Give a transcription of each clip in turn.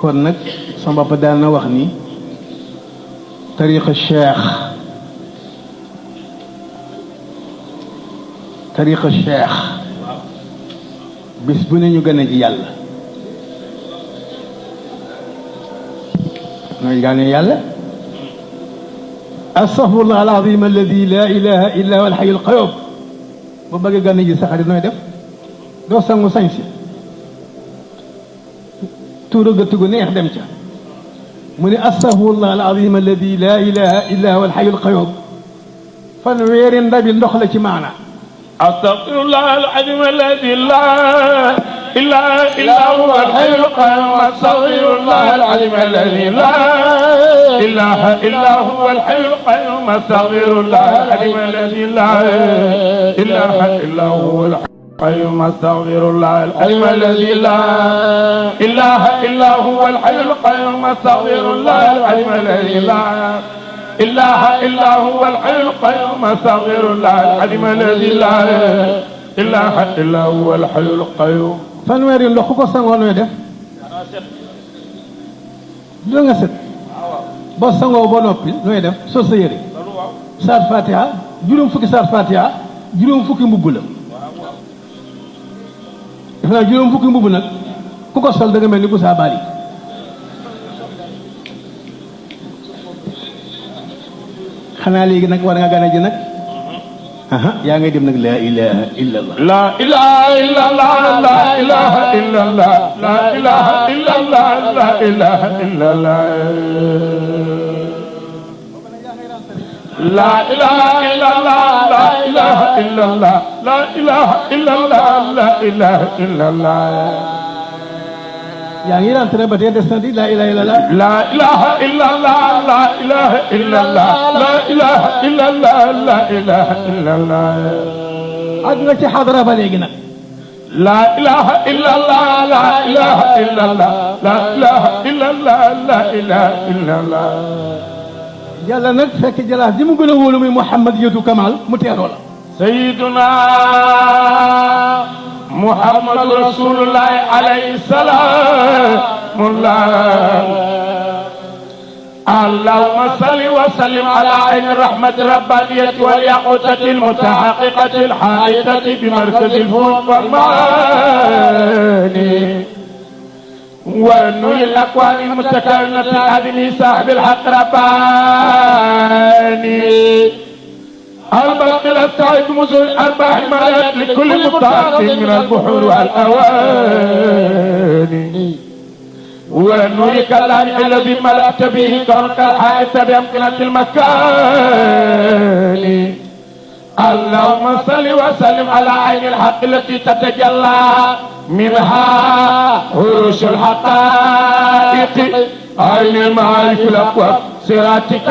kon nag sama papa daan na wax ni tariqa cheikh bis bu ne ñu gën a ji yàlla nooy gaane yàlla astaghfirullah alazim alladi la ilaha illa huwa alhayyul qayyum bu bëgg gën a ji saxari nooy def doo sangu sañ si tuura gëtt gu neex dem ca mu ne astaghfirullah alazim alladi la ilaha illa huwa alhayyul qayyum fan weeri ndabi ndox la ci maana astaghfirullah alazim alladi la ilaha illa huwa alhayyul qayyum astaghfirullah alazim alladi la ilaha illa huwa alhayyul qayyum astaghfirullah alazim alladi la ilaha illa huwa القيوم استغفر الله العظيم الذي لا اله الا هو الحي القيوم استغفر الله العظيم الذي لا اله الا هو الحي القيوم استغفر الله العظيم الذي لا اله الا هو الحي القيوم fanweeri ndox ko sangoo nooy def du nga set boo sangoo ba noppi nooy def soo sa yëre saar fatiha juróom fukki saar fatiha juróom fukki mbubb la def naa juróom fukki mbubb nag ku ko sol da nga mel ni bu saa bari xanaa léegi nag war nga gën a ji nag yaa ngay dem nag la ilaha illa allah la ilaha illa allah la ilaha illa allah la ilaha illa allah la ilaha illa allah لا إله إلا الله لا إله إلا الله لا إله إلا الله لا إله إلا الله yaa ngi rentré ba tey des na di la ilaha illa allah لا إله إلا الله لا إله إلا الله لا إله إلا الله لا إله إلا الله ak nga ci xadara ba léegi nag لا إله إلا الله لا إله إلا الله لا إله إلا الله لا إله إلا الله yàlla nag fekk jalaas ji mu gën a wóolu muy Mouhamad Yadou Kamal mu teeroo la سيدنا محمد رسول الله عليه السلام اللهم صل وسلم على عين الرحمة الربانية والياقوتة المتحققة الحائطة بمركز الفوق والمعاني والنور الأكوان المتكونة بأذن صاحب الحق رباني البلق الأستعيد مزور الأرباح مالات لكل مطاق من البحور والأواني والنور كالله الذي ملأت به كونك الحائط بأمكنة المكان اللهم صل وسلم على عين الحق التي تتجلى منها عروش الحقائق عين المعارف الأقوى صراطك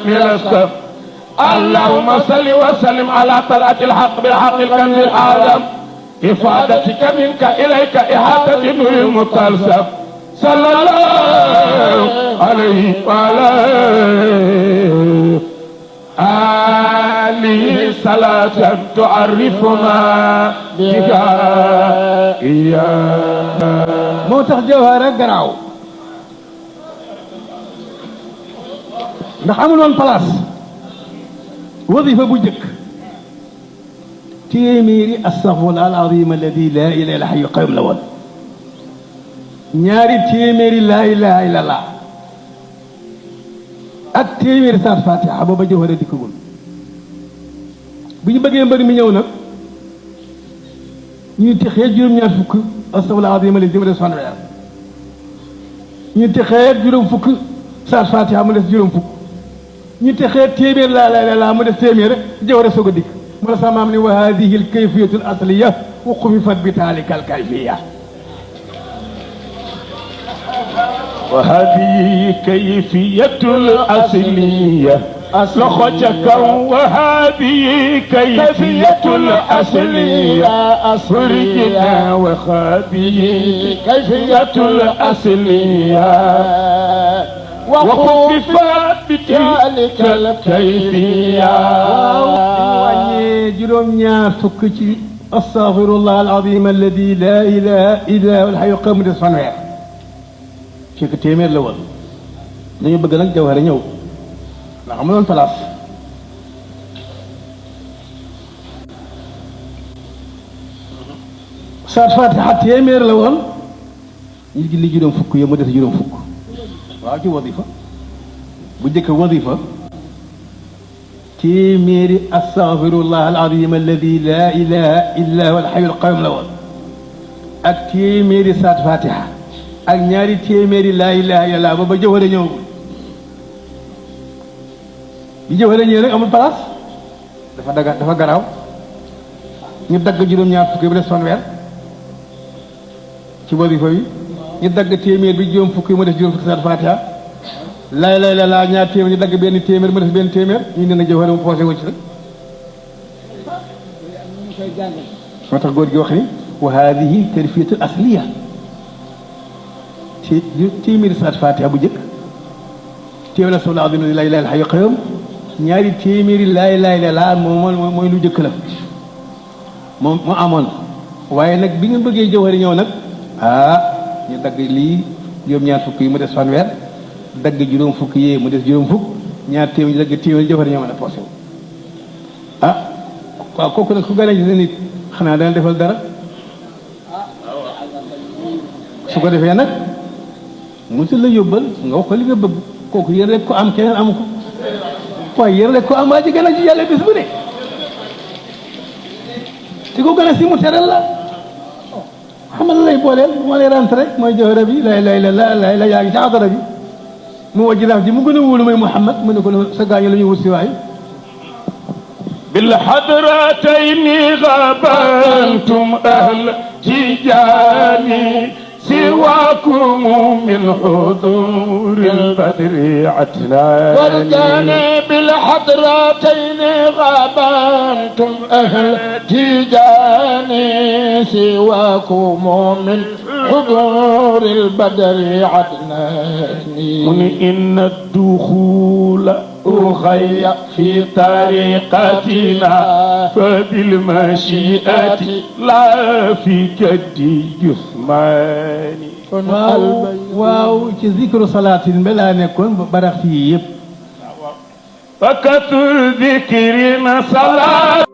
من الأسقف اللهم صل وسلم على طلعة الحق بالحق الكنز الأعظم إفادتك منك إليك إحاطة نور المتلسف صلى الله عليه وعلى آله صلاة تعرفنا بها إياه moo tax jawhara garaaw ndax amul woon place wadifa bu njëkk téeméeri astaghfirullah alazim alladi la ilaha illa hayyu qayyum la woon ñaari téeméeri la ilaha illallah ak téeméeri saar fatiha booba jawhara dikkagul bu ñu bëggee mbër mi ñëw nag ñu texee juróom-ñaar fukk astaghfirullah alazim alladi mu des fanweer ñu texee juróom fukk saar fatiha mu des juróom fukk ñu texee téeméer laa ilaaha illallaah mu des téeméer jawhara soog a dikk mu la sama am ni wa haadihi al kayfiyatu al asliya wa xufifat bi taalika al kayfiya وهذه كيفية الأصلية لخوتك وهذه كيفية الأصلية أصلية وهذه كيفية الأصلية وخففت بتلك الكيفية جروم ñaar fukk ci astaghfirullah alazim alladi la ilaha illa huwa alhayyul qayyum des fanweer fekk téeméer la woon dañu bëgg nag jawhara ñëw ndax amuloon place saat fatiha téeméer la woon ñu julli juróom fukk yow mu des juróom fukk waaw ci wadifa bu njëkk wadifa téeméeri astaghfirullah alazim alladi la ilaha illa huwa alhayyul qayyum la woon ak téeméeri saat fatiha ak ñaari téeméeri laa ilaha illallah ba jawhara ñëw bi jawhara ñëw rek amul place dafa garaaw ñu dagg juróom-ñaar fukk bi des fanweer ci wadifa bi ñu dagg téeméer bi juróom fukk mu des juróom fukk saat fatiha laa ilaha illallah ñaar téeméer ñu dagg benn téeméer mu des benn téeméer ñu ne na jawhara mu poosé wu ci rek moo tax góor gi wax ni wa hadihi kayfiyatu asliya téeméeri saat fatiha bu njëkk téeméer astaghfirullah azim la ilaha illa al hayyul qayyum ñaari téeméeri laa ilaha illallah moom mooy lu njëkk la moom mu amoon waaye nag bi nga bëggee jawhara ñëw nag ñu dagg lii juróom-ñaar fukk yi mu des fanweer dagg juróom fukk yee mu des juróom fukk ñaar téeméer ñu dagg téeméer jawhara ñëw mën a posé waaw kooku nag ku gane ci nit xanaa dana defal dara su ko defee nag musul la yóbbal nga wax ko li nga bëgg kooku yéen rek ko am keneen amu ko waaye yéen rek ko am waa ji gën a ci yàlla bis bu ne di ko gën a si mu teral la xamal lay booleel moo lay rent rek mooy jawhara bi la ilaha illallah la yaa ngi ci adara bi mu wajji laaf ji mu gën a wóolu mooy Muhammad mu ne ko sa gaañu la ñuy wut si waay بالحضرتين غابنتم أهل تجاني سواكم من حضور البدر عتلاني ورجاني بالحضرتين غابنتم أهل تجاني سواكم من حضور البدر عتلاني إن الدخول أخي في طريقتنا فبالمشيئة لا في كد جثماني waaw ci zikru salaatin ba laa nekkoon barax yi yëpp فكثر ذكرنا صلاة